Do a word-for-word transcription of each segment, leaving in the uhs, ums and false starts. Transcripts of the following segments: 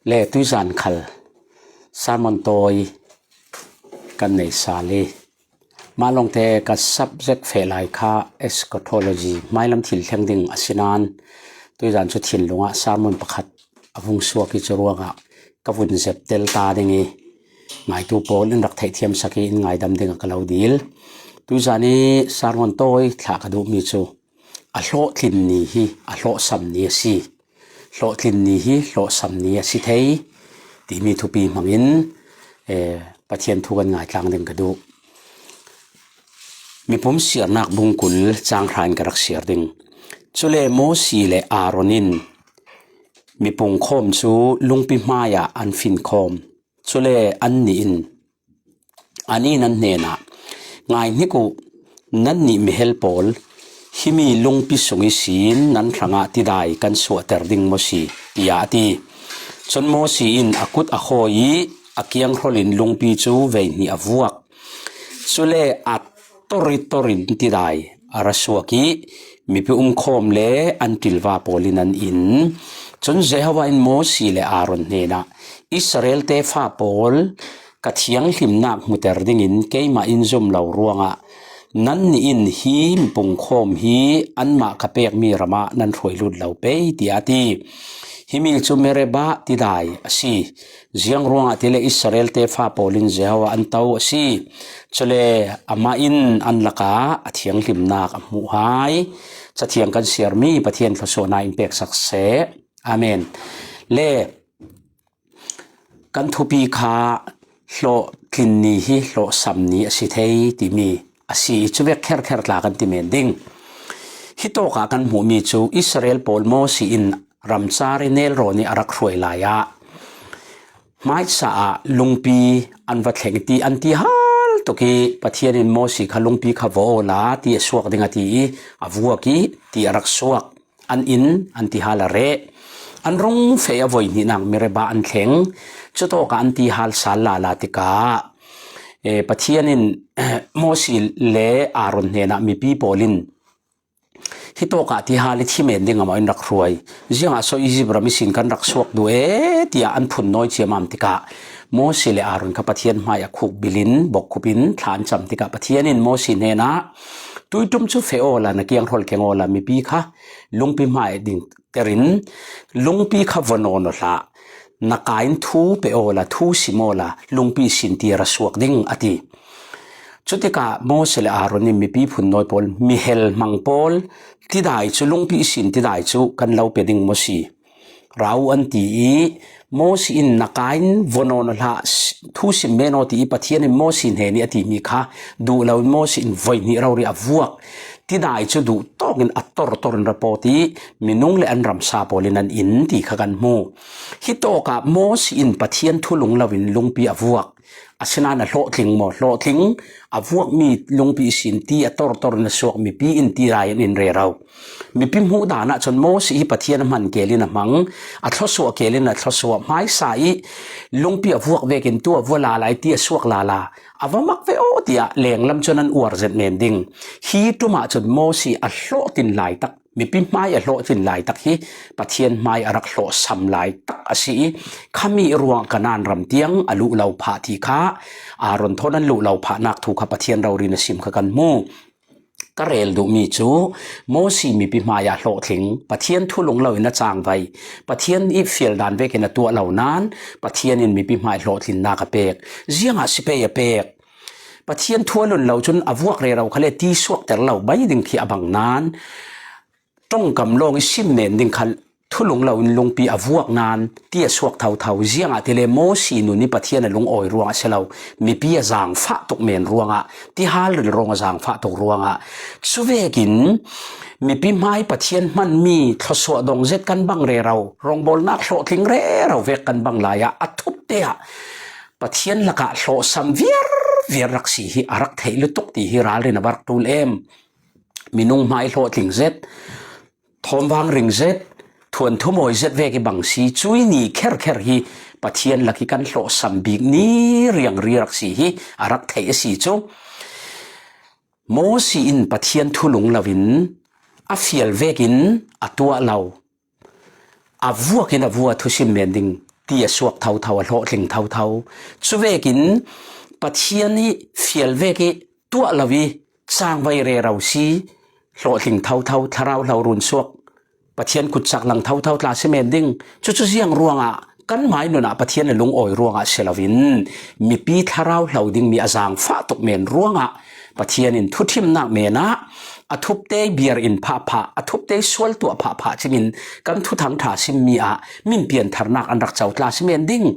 Le tuizan khal sermon tawi kan nei sal hi. Mah lawngte ka subject feh lai kha eschatology, hmailam thil thleng ding a si nan, tuizan chu thinlungah sermon pakhat a vung suak hi, cu ruangah ka vun zep tel ta ding hi. Ngaitu pawl in rak theihthiamsak hi, in ngaidam dingah ka lo dil. Tuizan hi sermon tawi thlah ka duhmi cu a hlawhtlin ni hi a hlawhsam ni a si. Hlawhtlin ni hi hlawhsam ni a si thei timi thupi hmangin, eh, Pathian thu kan ngaitlang ding ka duh. Mipum siarnak bungkul cang hra in ka rak siar ding. Cule Mosi le Aaron in mipung khawm cu lungpi hmaiah an fin khawm. Cule annih in, annih in an hnenah, "Ngai hnik uh, nannih mihel pawl, himi lungpi sung ihsin nan hrangah tidai kan suahter ding maw si?" tiah a ti. Cun Mosi in a kut a hawi i a kianghrol in lungpi cu veihnih a vuak. Cule a tori tori in tidai a ra suak i mipi umkhawm le an ṭilva pawl in an in. Cun Jehovah in Mosi le Aaron hnenah, "Israel tefa pawl, ka thianghlimnak hmuter dingin keimah in zum lo ruangah nannih in hi mipung khawm hi anmah ka pekmi ramah nan hruai lut lo pei," tiah a ti. Himi cu Meribah tidai a si. Ziang ruangah tile Israel tefa pawl in Jehovah an to a si. Cule amah in an lakah a thianghlimnak a hmuh hai. Cathiang kan siarmi Pathian thluasuahnak in peksak seh. Amen. Le kan thupi kha hlawhtlin ni hi hlawhsam ni a si thei timi a si i, cuvek kherkher tla kan ti men ding. Hitawkah kan hmuhmi cu Israel pawl Mosi in ramcar i nelrawn i a rak hruai lai ah hmaisa ah lungpi an va thleng i ti an ti hal tuk i, Pathian in Mosi kha lungpi kha va awla ti a suak ding a ti i a vuak i ti a rak suak. An in an ti hal a reh. An rung feh a voihnihnak Meribah an thleng. Cutawkah an ti hal sal lala tikah, eh, Pathian in Mosi le Aaron hnenah mipi pawl in, "Hitawkah ti hal i thi men ding amah in rak hruai. Ziangah so Egypt ram ihsin kan rak suak duh e," tiah an phun nawi ciamam tikah Mosi le Aaron kha Pathian hmai a khuk bilin bokkhup in thla an cam tikah Pathian in Mosi hnenah, "Tuiṭum cu feh awla na kianghrol keng awla mipi kha lungpi hmai ding terin lungpi kha va nawn aw hlah. Na kaa in thu pe awla, thu sim awla, lungpi sin ti a ra suak ding," a ti. Cutikah Mosi le Aaron in mipi phun nawi pawl, "Mihel hmang pawl, tidai cu, lungpi sin tidai cu kan lo pe ding maw si? Ra uh," an ti i, Mosi in, "Na kaa in va nawn aw hlah, thu sim men aw," ti i Pathian in Mosi hnen i a timi kha duh loin Mosi in voihnih rori a vuak. Tidai cu duh tawkin a tortor in ra pawt i minung le an ramsa pawl in an in ti kha kan hmu. Hitawkah Mosi in Pathian thu lung loin lungpi a vuak. Asinain a hlawhtling maw? Hlawhtling. A vuakmi lungpi sin ti a tortor in a suak mipi in tidai an in rero. Mipi hmuh dan ah cun Mosi hi Pathian a hman kelin a hmang, a thluasuah kelin a thluasuah, hmaisa i lungpi a vuak vekin tu a vua lala i ti a suak lala. A va mak ve aw tiah lenglam cun an uar zet men ding. Hi ṭum ah cun Mosi a hlawhtlin laitak, mipi hmai a hlawhtlin laitak hi Pathian hmai a rak hlawhsam laitak a si i, khami ruang Kanaan ram tiang a luh lo phah ti kha Aaron thawn an luh lo phahnak thu kha Pathian rori in a sim kha kan hmu. Ka rel duhmi cu Mosi mipi hmai ah hlawhtling, Pathian thu lung loin a cangvai, Pathian i fial dan vekin a tuah lo nan Pathian in mipi hmai hlawhtlinnak a pek. Ziangah si pei a pek? Pathian thu a lun lo cun a vuak rero khal le ti suakter lo mai ding khi a bang nan, ṭongkam lawng i sim men ding khal thu lung loin lungpi a vuak nan ti a suak thotho. Ziangah tile Mosi nun i Pathian a lungawi ruangah si lo, mipi a zaangfah tuk men ruangah, ti hal rilrawng a zaangfah tuk ruangah. Cuvekin mipi hmai Pathian hmanmi thluasuah dong zet kan bang rero, rawngbawlnak hlawhtling rero vek kan bang lai ah a thup te ah Pathian lakah hlawhsam viar viar rak si hi a rak theih lutuk ti hi ralrin a va rak ṭul em. Minung hmai hlawhtling zet, thawmvang ring zet, thuanthu mawi zet vek i bang si, cui ni kherkher hi Pathian lak i kan hlawhsam bik ni riangri rak si hi a rak theih a si cu. Mosi in Pathian thu lung loin a fial vekin a tuah lo, a vuakin a vua thusim men ding ti a suak thotho, a hlawhtling thotho. Chuvekin Pathian hi fial vek i tuah lo i changvai rero si, hlawhtling thotho, thlarau hlo run suak, Pathian kutchak lang thotho tla si men ding. Chuchu ziang ruangah kan mai nunah Pathian a lungawi ruangah si loin mipi thlarau hlo ding mi a zangfah tuk men ruangah Pathian in thuthimnak menah a thupte biar in phahphah, a thupte sual tuah phahphah cingin kan thuthang ṭha simmi ah min piantharnak an rak co tla si men ding.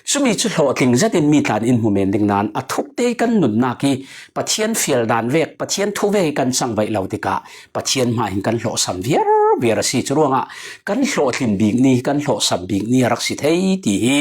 Cumi cu hlawhtling zetin mi tlan in hmu men ding nain a thupte kan nunnak i Pathian fial dan vek, Pathian thu vek i kan cangvaih lo tikah Pathian hmai hin kan hlawhsam viarviar a si. Curuangah kan hlawhtlin bik ni, kan hlawhsam bik ni a rak si thei ti hi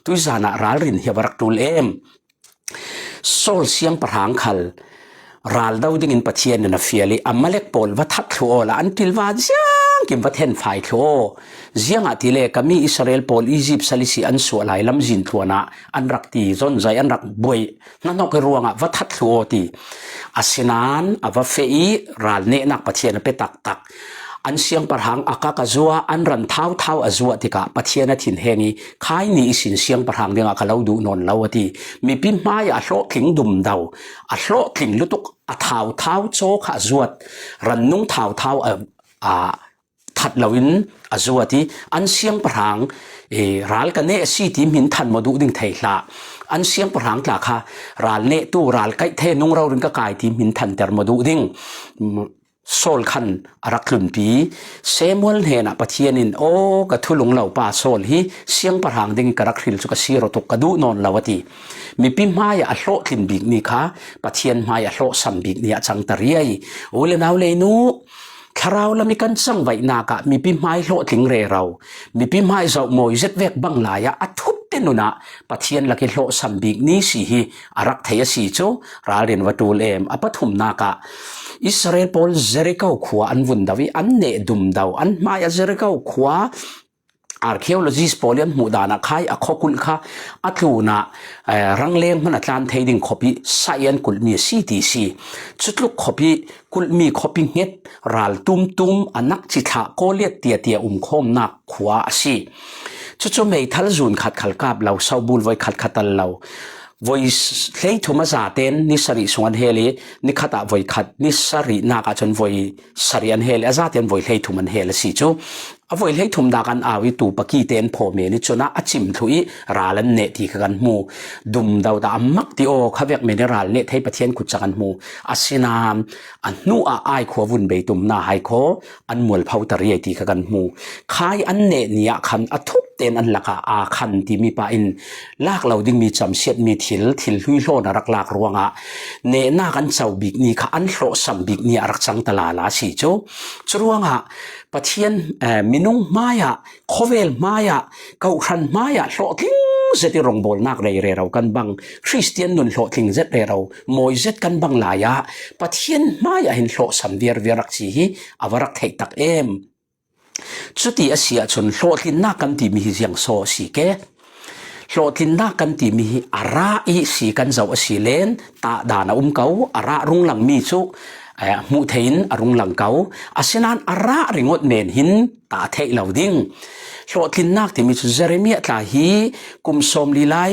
tuizan ah ralrin hi a va rak ṭul em. Saul siangpahrang khal ral do dingin Pathian in a fial i Amalek pawl va that thlu awla an ṭilva ziangkim va thenfai thlu aw. Ziangahtile ka mi Israel pawl Egypt sal ihsi an suah lai lamzin tluanah an rak ti, zonzai an rak buai hnahnawk i ruangah va that thlu aw ti. Asinain a va feh i ral nehnak Pathian a pe taktak. An siangpahrang Agag a zuah, an ran thauthau a zuah tikah Pathian a thinheng i khai ni ihsin siangpahrang dingah ka lo duh nawn lo a ti. Mipi hmaiah a hlawhtling dumdo, a hlawhtling lutuk, a thauthau caw kha a zuat, rannung thauthau a, a that loin a zuat i an siangpahrang, e, ral ka neh a si ti hmin than maw duh ding thei hlah. An siangpahrang tla kha ral nehtu, ral kaih thei nung rori in ka kai ti hmin thanter maw duh ding. Saul khan a rak tlunpi. Samuel hnenah Pathian in, "Aw, ka thulung lo pa Saul hi siangpahrang ding ka rak hril cu ka sir aw tuk, ka duh nawn lo," a ti. Mipi hmaiah a hlawhtlin bik ni kha Pathian hmaiah hlawhsam bik ni ah cang ta riai. U le nau leinu, thlarau lam i kan cangvaihnak ah mipi hmai hlawhtling rero, mipi hmai zoh mawi zet vek bang lai ah a thupte nunah Pathian lak i hlawhsam bik ni si hi a rak thei a si cu ralrin va ṭul em. A pathumnak ah Israel pawl Jericho khua an vun do i an neh dumdo. An hmai a Jericho khua archaeologist pawl i an hmuh dan ah khai a khuakulh kha a tlun ah, eh, rangleng hman a tlan thei ding khawpi sa i an kulhmi a si ti si. Cutluk khawpi kulhmi khawpi hnget ral tumtum a nak cithlah Goliath tiatia umkhawmnak khua a si. Cucu meithal zun khat khal kap lo, sobul voi khat kha tal lo. Voi s-, hleithum a zaten ni sarih sung an hel i, ni khat ah voi khat, ni sarihnak ah cun voi sarih an hel i, a zaten voi hleithum an hel a si cu. A voi hleithum dak an au i tu paki te an phaw men i cun ah a cim thluh i ral an neh ti kha kan hmu. Dumdo dah a mak ti aw, kha vek men i ral neh thei Pathian kutcak an hmu. Asinain a hnu ah ai khua vun bei tum hna hai khaw an mualpho ta riai ti kha kan hmu. Khai an neh ni ah khan a thup ten an lakah aa khan timi pa in lak lo dingmi camsiatmi thil, thil hlui hlawn a rak lak ruangah nehnak an co bik ni kha an hlawhsam bik ni a rak cang ta lala si cu. Curuangah Pathian, eh, minung hmaiah, khawvel hmaiah, kawhhran hmaiah hlawhtling zet i rawngbawlnak rei rero kan bang, Khristian nun hlawhtling zet rero mawi zet kan bang lai ah Pathian hmaiah hin hlawhsam viarviar rak si hi a va rak theih tak em. Cuti a si ahcun hlawhtlinnak kan timi hi ziang saw a si ke? Hlawhtlinnak kan timi hi a rah i si kan zoh a si len, tahdan a um ko, a rah rung langmi cu, eh, hmuh thei in a rung lang ko. Asinain a rah ringawt men hin tah theih lo ding. Hlawhtlinnak timi cu Jeremiah tla hi kum sawmli lai,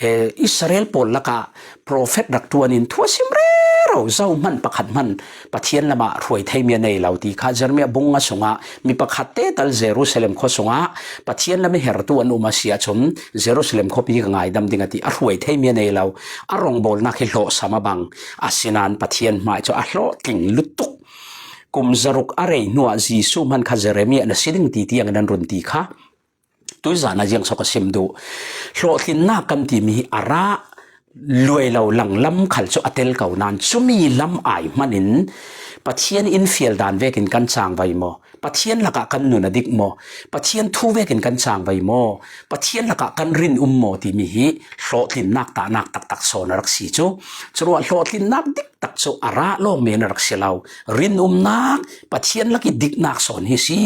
eh, Israel pawl lakah profet rak ṭuan in thu a sim rero zo hman pakhat hman Pathian lamah hruai theimi a nei lo ti kha Jeremiah bung nga sungah mi pakhat te tal Jerusalem khua sungah Pathian lam i hertu an um a si ahcun Jerusalem khuapi ka ngaidam ding a ti a hruai theimi a nei lo. A rawngbawlnak hi hlawhsam a bang. Asinain Pathian hmai cu a hlawhtling lutuk. Kum zaruk a rei hnuah Jesuh hman kha Jeremiah na si ding ti tiangin an run ti kha. Tuizan ah ziang saw ka sim duh. Hlawhtlinnak kan timi hi a rah luai lo langlam khal cu a tel ko nain cumi lam ai hman in Pathian in fial dan vekin kan cangvai maw? Pathian lakah kan nun a dik maw? Pathian thu vekin kan cangvai maw? Pathian lakah kan rin um maw timi hi hlawhtlinnak tahnak taktak sawn a rak si cu. Curuah hlawhtlinnak dik tak cu a rah lawng men a rak si lo. Rinumnak, Pathian lak i diknak sawn hi si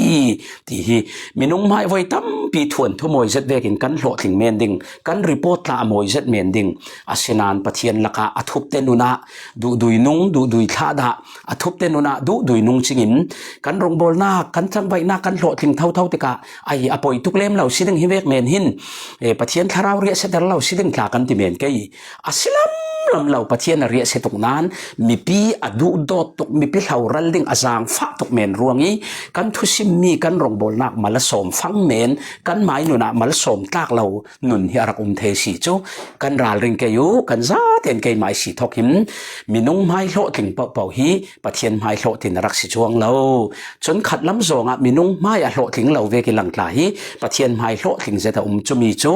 ti hi minung hmai voi tampi thuanthu mawi zet vekin kan hlawhtling men ding, kan report tla a mawi zet men ding. Asinain Pathian lakah a thupte nunah duhdui nung, duhdui thlah dah, a thupte nunah duhdui nung cingin kan rawngbawlnak, kan cangvaihnak kan hlawhtling thotho tikah ai a poi tuk lem lo si ding hi vek men hin, eh, Pathian Thlarau riahsia ter lo si ding tla kan ti men kei. A si lamlam lo, Pathian a riahsia tuk nan mipi a duhdawt tuk, mipi hloral ding a zaangfah tuk men ruang i kan thusimmi kan rongbawlnak mal a sawm fang men, kan mai nunah mal sawm tlak lo nun hi a rak um thei si cu kan ralring kei uh, kan zaten keimah i si thawk hin minung hmai hlawhtling pohpoh hi Pathian hmai hlawhtlin a rak si cuang lo. Cun khatlam zawngah minung hmai a hlawhtling lo vek i langtla hi Pathian hmai hlawhtling zet a um cumi cu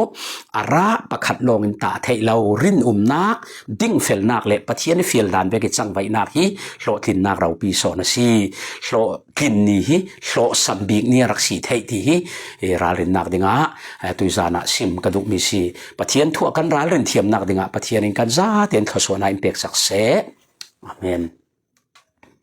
a rah pakhat lawngin tah theih lo, rinumnak, dingfelnak le Pathian i fial dan vek i cangvaihnak hi hlawhtlinnak ropi sawn a si. Hlawhtlin ni hi hlawhsam bik ni a rak si theih ti hi, eh, ralrinnak dingah, eh, tuizan ah sim ka duhmi si. Pathian thu a kan ralrin thiamnak dingah Pathian in kan zaten thluasuahnak in peksak seh. Amen.